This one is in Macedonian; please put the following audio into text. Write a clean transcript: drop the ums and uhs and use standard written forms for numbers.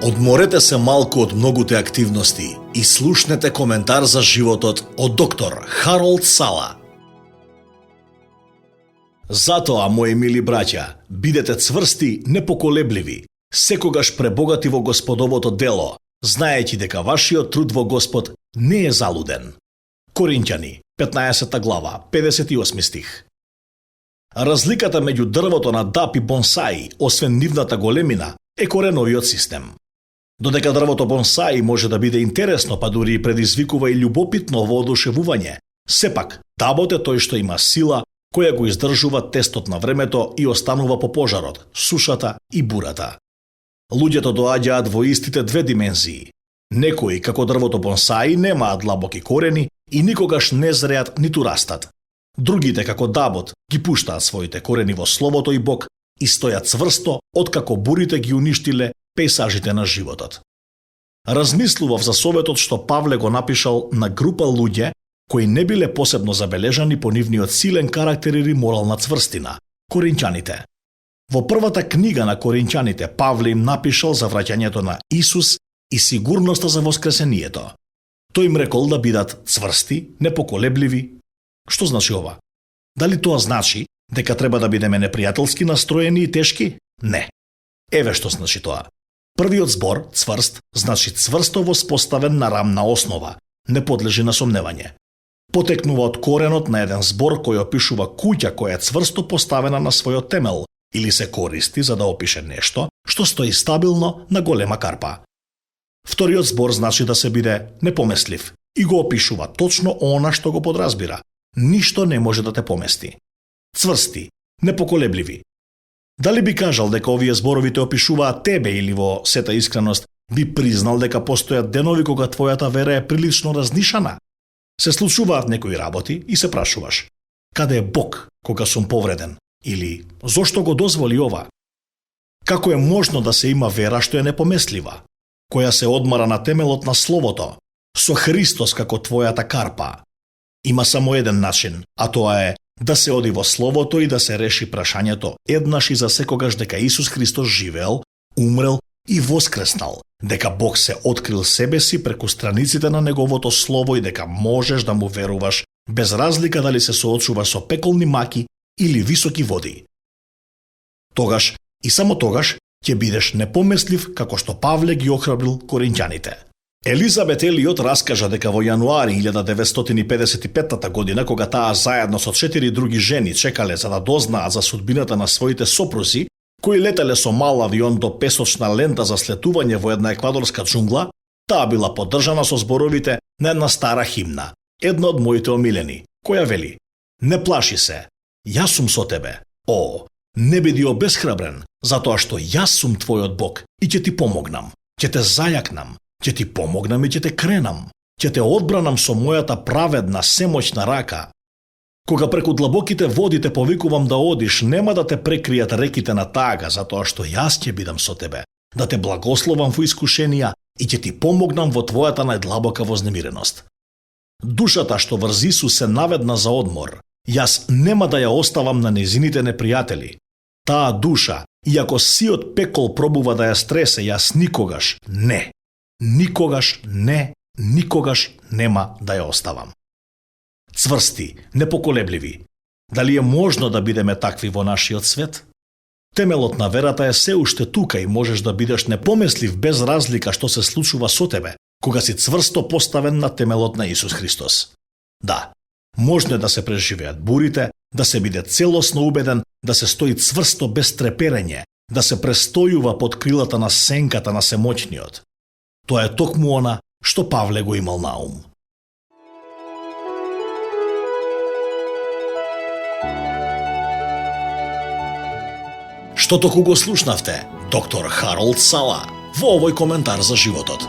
Одморете се малку од многуте активности и слушнете коментар за животот од доктор Харолд Сала. Затоа, мои мили браќа, бидете цврсти, непоколебливи, секогаш пребогати во Господовото дело, знаејќи дека вашиот труд во Господ не е залуден. Коринќани, 15 глава, 58 стих. Разликата меѓу дрвото на дап и бонсаи, освен нивната големина, е кореновиот систем. Додека дрвото бонсаи може да биде интересно, па дури предизвикува и љубопитно воодушевување, сепак дабот е тој што има сила која го издржува тестот на времето и останува по пожарот, сушата и бурата. Луѓето доаѓаат во истите две димензии. Некои, како дрвото бонсаи, немаат длабоки корени и никогаш не зреат ниту растат. Другите, како дабот, ги пуштаат своите корени во Словото и Бог и стојат цврсто откако бурите ги уништиле пейсажите на животот. Размислував за советот што Павле го напишал на група луѓе кои не биле посебно забележани по нивниот силен карактер или морална цврстина, коринќаните. Во првата книга на коринќаните Павле им напишал за враќањето на Исус и сигурноста за воскресението. Тој им рекол да бидат цврсти, непоколебливи. Што значи ова? Дали тоа значи дека треба да бидеме непријателски настроени и тешки? Не. Еве што значи тоа. Првиот збор, цврст, значи цврсто воспоставен на рамна основа, не подлежи на сомневање. Потекнува од коренот на еден збор кој опишува куќа која е цврсто поставена на својот темел или се користи за да опише нешто што стои стабилно на голема карпа. Вториот збор значи да се биде непомеслив и го опишува точно она што го подразбира. Ништо не може да те помести. Цврсти, непоколебливи. Дали би кажал дека овие зборови те опишуваат тебе или во сета искреност би признал дека постојат денови кога твојата вера е прилично разнишана? Се случуваат некои работи и се прашуваш: каде е Бог кога сум повреден? Или зошто го дозволи ова? Како е можно да се има вера што е непомеслива, која се одмара на темелот на Словото, со Христос како твојата карпа? Има само еден начин, а тоа е да се оди во Словото и да се реши прашањето еднаш и за секогаш дека Исус Христос живеел, умрел и воскреснал, дека Бог се открил себе си преку страниците на Неговото Слово и дека можеш да му веруваш без разлика дали се соочуваш со пеколни маки или високи води. Тогаш и само тогаш ќе бидеш непомеслив како што Павле ги охрабрил коринќаните. Елизабет Елиот раскажа дека во јануари 1955 година, кога таа заедно со 4 други жени чекале за да дознаат за судбината на своите сопрузи, кои летале со мал авион до песочна лента за слетување во една еквадорска џунгла, таа била поддржана со зборовите на една стара химна, една од моите омилени, која вели: "Не плаши се, јас сум со тебе. О, не биди обесхрабрен, затоа што јас сум твојот Бог и ќе ти помогнам, ќе те зајакнам, ќе ти помогнам и ќе те кренам, ќе те одбранам со мојата праведна, семоќна рака. Кога преку длабоките води те повикувам да одиш, нема да те прекријат реките на тага, затоа што јас ќе бидам со тебе, да те благословам во искушенија и ќе ти помогнам во твојата најдлабока вознемиреност. Душата што врз Исус се наведна за одмор, јас нема да ја оставам на незините непријатели. Таа душа, иако сиот пекол пробува да ја стресе, јас никогаш нема да ја оставам." Цврсти, непоколебливи. Дали е можно да бидеме такви во нашиот свет? Темелот на верата е се уште тука и можеш да бидеш непомеслив без разлика што се случува со тебе, кога си цврсто поставен на темелот на Исус Христос. Да, можно е да се преживеат бурите, да се биде целосно убеден, да се стои цврсто без треперење, да се престојува под крилата на сенката на Семоќниот. Тоа е токму она што Павле го имал на ум. Што току го слушнавте доктор Харолд Сала во овој коментар за животот.